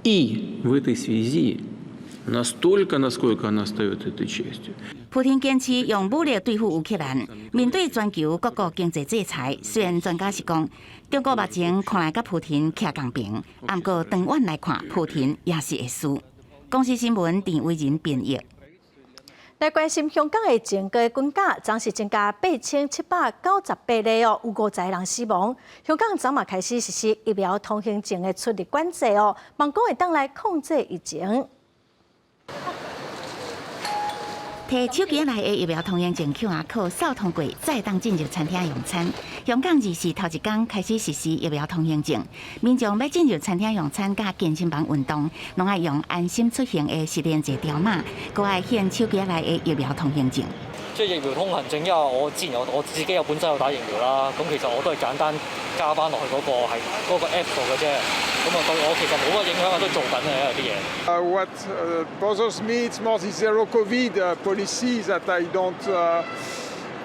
И в этой связи настолько, насколько она остается этой частью. 普廷堅持用武力對付烏克蘭，面對全球各國經濟制裁，雖然專家是講，中國目前看來佮普廷徛仝爿，毋過長遠來看，普廷也是會輸。公視新聞鄭偉仁編譯。來關心香港的疫情的均價，昨是增加8798例哦，有50人死亡。香港昨嘛開始實施疫苗通行證的出入管制哦，望講會當來控制疫情。提手機內的疫苗通行證 QR code 掃通過，才會當進入餐廳用餐。香港二是頭一工開始實施疫苗通行證，民眾欲進入餐廳用餐佮健身房運動，攏愛用安心出行的實聯制條碼，閣愛顯手機內的疫苗通行證。即係疫苗通行證，因為我之前有我自己有本身有打疫苗啦，咁其實我都係簡單加翻落去嗰個係嗰個 app 度嘅啫。咁啊對我其實冇乜影響，我都做緊嘅有啲嘢。 What bothers me, it's more the zero COVID policy that I don't.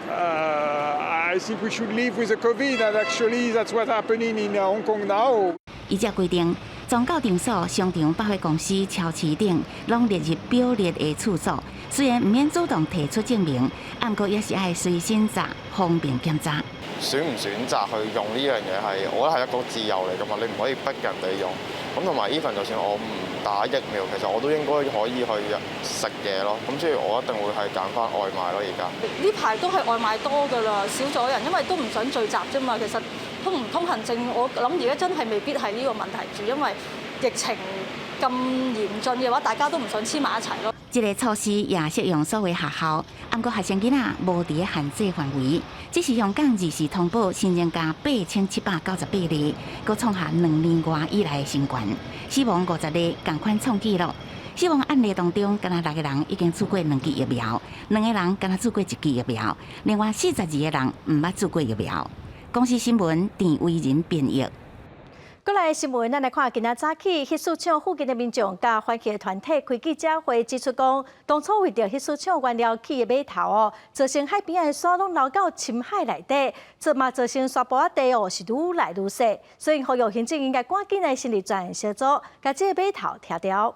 I think we should live with the COVID, and actually that's what's happening in Hong Kong now. 依照規定，宗教場所、商場、百貨公司、超市等，攏列入表列的處所。雖然毋免主動提出證明，毋過也是愛隨身查方便檢查。選唔選擇去用呢樣嘢係，我覺得係一個自由嚟㗎嘛，你唔可以逼人哋用。咁同埋 even 就算我唔打疫苗，其實我都應該可以去食嘢咯。咁所以我一定會係揀翻外賣咯。而家呢排都係外賣多㗎啦，少咗人，因為都唔想聚集啫嘛。其實通唔通行證，我諗而家真係未必係呢個問題住，因為疫情咁嚴峻嘅話，大家都唔想黐埋一齊咯。這个措施也適用所有學校，毋過學生囡仔無佇咧限制範圍。只是香港二時通報新增加8798例，閣創下2年外以來的新高，死亡50例，仝款創紀錄。死亡案例當中，干焦六個人已經注過兩劑疫苗，兩個人干焦注過一劑疫苗，另外42個人毋捌注過疫苗。公視新聞鄭惟仁編譯。過來新聞，咱來看今仔早起，彼事廠附近的民眾佮環境團體開記者會，指出講，當初為著彼事廠原料起的碼頭哦，造成海邊的沙攏流到深海內底，這嘛造成沙埔仔地哦是愈來愈細，所以呼籲行政應該趕緊來成立專案小組，共這个碼頭拆掉。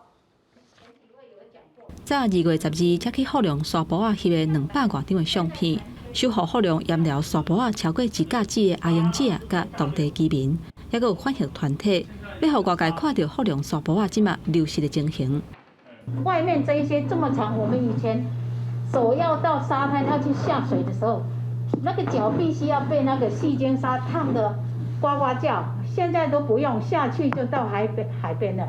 早2月12才去福隆沙埔仔翕的200外張的相片，守護福隆鹽寮沙埔仔超過一甲子的阿英姐佮當地居民，猶閣有反核團體，欲予外界看著福隆沙埔仔這馬流失的情形。外面這一些這麼長，我們以前手要到沙灘要去下水的時候，那個腳必須要被那個細晶沙燙得呱呱叫，現在都不用下去就到海邊海邊了。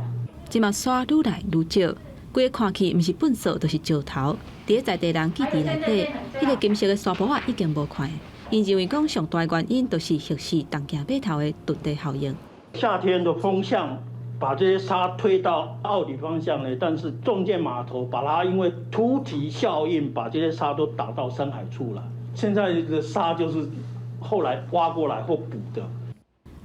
這馬沙愈來愈少，規个看去毋是糞埽就是石頭。佇咧在地人記憶內底，彼个金色的沙埔仔已經無看。𪜶認為講上大原因就是核四東行碼頭的囤地效應。夏天的風向把這些沙推到澳底方向呢，但是中建碼頭把它因為突堤效應，把這些沙都打到深海處了。現在的沙就是後來挖過來或補的。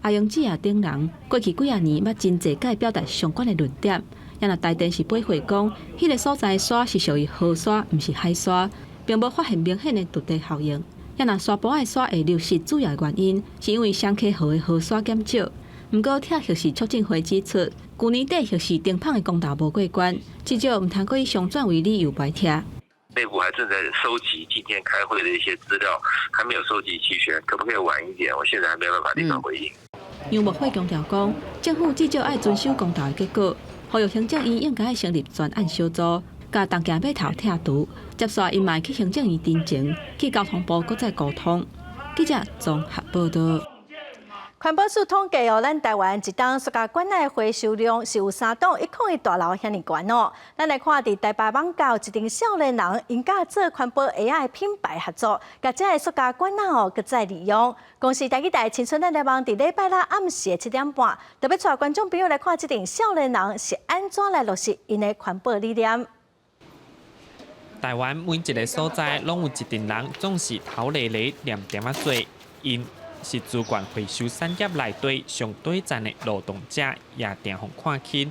阿英姊仔等人過去幾仔年捌真濟擺表達相關的論點，也若台電是駁回講，彼个所在的沙是屬於河沙，毋是海沙，並無發現明顯的囤地效應。也若沙埔仔的沙會流失，主要原因是因為雙溪河的河沙減少。毋過，拆核四促進會指出，舊年底核四燈麭的公投無過關，至少毋通閣以商轉為理由排拆。內部還正在收集今天開會的一些資料，還沒有收集齊全，可不可以晚一點？我現在還沒辦法立刻回應。楊牧輝強調講，政府至少愛遵守公投的結果，呼籲行政院應該成立專案小組，共東行碼頭拆除。接紲𪜶嘛會去行政院陳情，去交通部閣再溝通。記者綜合報道。環保署統計哦，咱台灣一冬塑膠罐仔回收量是有3.101大樓遐爾懸哦。咱來看佇台北艋舺一陣少年人，𪜶佮做環保鞋仔的品牌合作，共這个塑膠罐仔哦，閣再利用。公視台語台青春咱來望佇禮拜六暗時的7點半，特別帶觀眾朋友來看這陣少年人是按怎來落實𪜶的環保理念。台灣每一个所在，攏有一陣人總是頭犁犁恬恬仔做，𪜶是資源回收產業內底上底層的勞動者，也定予看輕。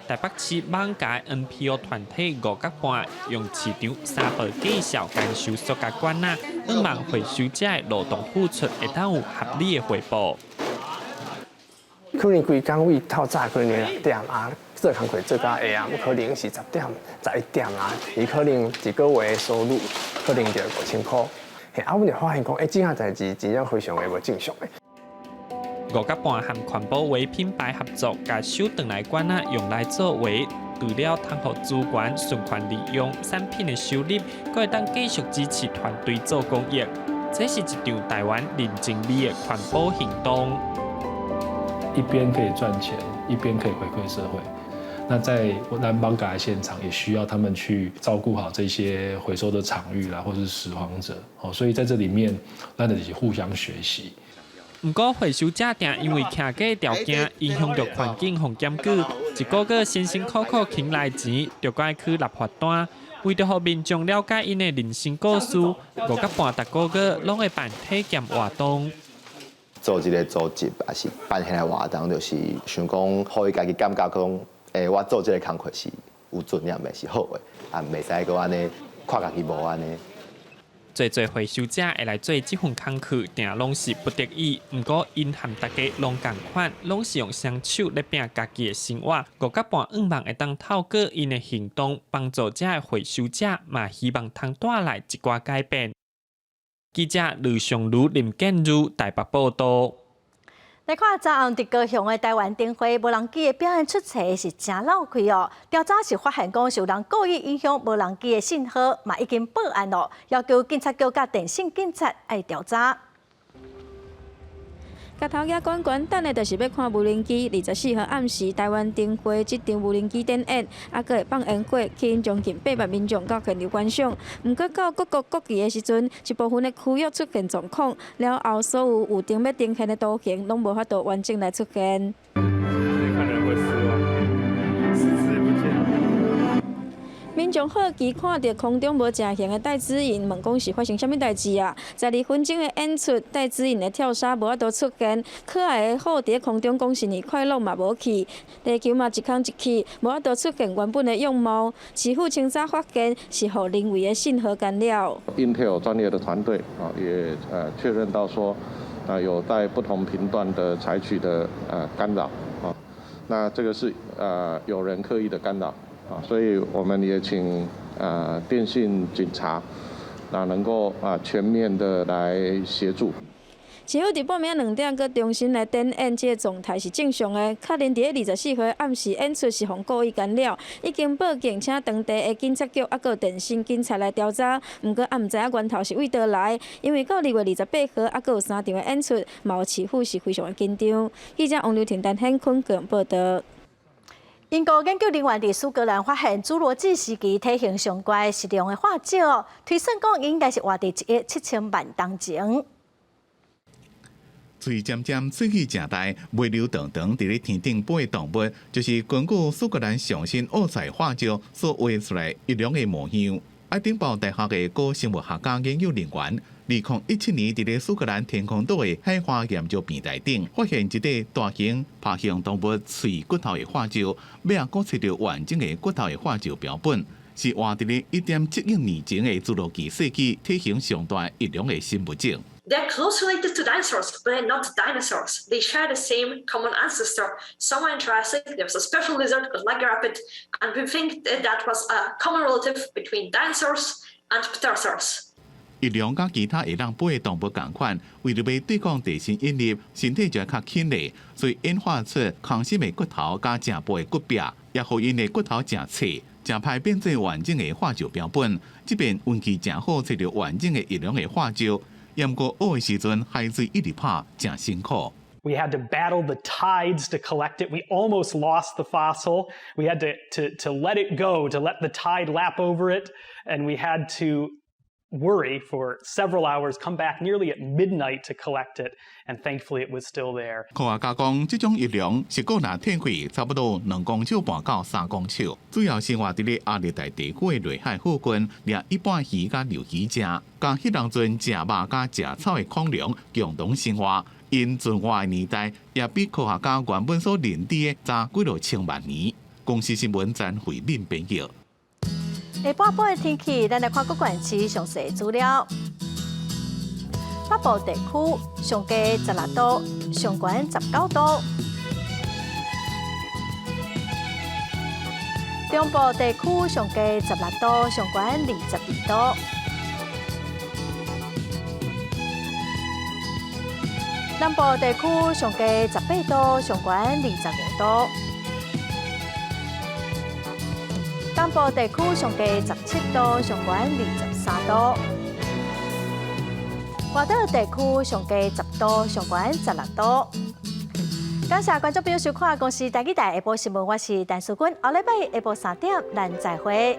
台北市艋舺 NPO 團體五角伴用市場三步介紹監收塑膠罐仔，向望回收者的勞動付出會當有合理的回報。可能規工為透早可能6點啊，做工課做到下暗，可能是10點、11點啊，伊可能一個月的收入可能就5000箍。啊，阮就發現講，欸，這項代誌真正非常的無正常的。五角伴和環保為品牌合作，共收轉來罐仔用來做為，除了通予資源循環利用產品的收入，閣會當繼續支持團隊做公益。這是一場台灣人情味的環保行動。一邊可以賺錢，一邊可以回饋社會。那在咱艋舺的現場，也需要他們去照顧好這些回收的場域啦，或是拾荒者。哦，所以在這裡面，咱就是互相學習。毋過回收者定因為徛架條件影響著環境，予檢舉，一個月辛辛苦苦賺來錢，著閣愛去納罰單。為著予民眾了解𪜶的人生故事，五角伴逐個月攏會辦體驗活動。做這個組織，抑是辦彼个活動，就是想講，予伊家己感覺講，欸，我做這個工課是有尊嚴的，是好的，啊，袂使閣按呢看家己無按呢。濟濟回收者會來做這份工課，定攏是不得已。毋過，𪜶和大家攏仝款，攏是用雙手咧拚家己的生活。五角伴向望會當透過𪜶的行動，幫助遮的回收者，嘛希望通帶來一寡改變。記者呂尚如、林建如台北報道。來看昨暗佇高雄的台灣燈會無人機的表演出錯是誠鬧開哦。調查是發現講是有人故意影響無人機的信號，嘛已經報案咯，要求警察局佮電信警察愛調查。共頭額懸懸，等的就是欲看無人機。24號暗時，台灣燈會這場無人機展演，猶閣會放煙火，吸引將近8萬民眾到現場觀賞。毋過到各國國旗的時陣，一部分的區域出現狀況，了後所有預定欲呈現的圖形，攏無法度完整來出現。可能會失望，遲遲不見。民眾好奇看著空中無成形的戴資穎，問講是發生啥物代誌啊？12分鐘的演出，戴資穎的跳傘無法度出現，可愛的虎佇空中講新年快樂嘛無去，地球嘛一空一去，無法度出現原本的樣貌。市府清早發現是予人為的信號干擾。 Intel 專業的團隊啊，也確認到說，啊有在不同頻段的採取的干擾啊，那這個是有人刻意的干擾。啊，所以我們也請電信警察，啊能夠啊全面的來協助。市府佇半暝2點閣重新來展演，這個狀態是正常的。確認佇咧24號暗時演出是予故意干擾，已經報警請當地的警察局猶閣電信警察來調查。毋過也毋知影源頭是佗佗來，因為到2月28號猶閣有三場的演出，嘛有市府是非常的緊張。記者王劉婷、陳顯坤報道。英國研究人員佇蘇格蘭發現侏羅紀時期體型上懸矽龍的化石，推算講應該是活佇1億7000萬冬前。喙尖尖、喙齒誠大、尾溜長長，佇咧天頂飛的動物，就是根據蘇格蘭上新挖出來化石所畫出來翼龍的模樣。愛丁堡大學的古生物學家研究人員，2017年佇咧蘇格蘭天空島的海岸岩石平台頂，發現一塊大型爬行動物喙骨頭的化石，尾仔閣揣著完整的骨頭的化石標本，是活佇咧1.7億年前的侏羅紀世紀體型上大翼龍的新物種。 They're closely related to dinosaurs, but they're not dinosaurs. They share the same common ancestor. Somewhere in Triassic, there was a special lizard called Lagerapid, and we think that that was a common relative between dinosaurs and pterosaurs. 翼龍佮其他會當飛的動物仝款，為著欲對抗地心引力，身體就會較輕咧，所以演化出空心的骨頭佮誠薄的骨壁，也予𪜶的骨頭誠脆，誠歹變做完整的化石標本。這遍運氣誠好，揣著完整的翼龍的化石。毋過挖的時陣，海水一直拍，誠辛苦。 We had to battle the tides to collect it. We almost lost the fossil. We had to let it go, to let the tide lap over it. And we had to worry for several hours, come back nearly at midnight to collect it. And thankfully it was still there. 科學家講，這種翼龍是閣若退化，差不多2.5公尺到3公尺，主要生活佇咧亞熱帶地區的內海附近，掠一般魚佮鰇魚食，佮彼當陣食肉佮食草的恐龍共同生活。𪜶存活的年代也比科學家原本所認知的早幾落千萬年。公視新聞詹慧敏編譯。下半晡的天氣，咱來看各縣市詳細資料。北部地區上低16度，上懸19度；中部地區上低16度，上懸22度；南部地區上低18度，上懸25度。東部地區上低17度，上懸23度；外島地區上低10度，上懸16度。感謝觀眾朋友收看《公視台語台下晡新聞》，我是陳淑君，後禮拜下晡3點，咱再會。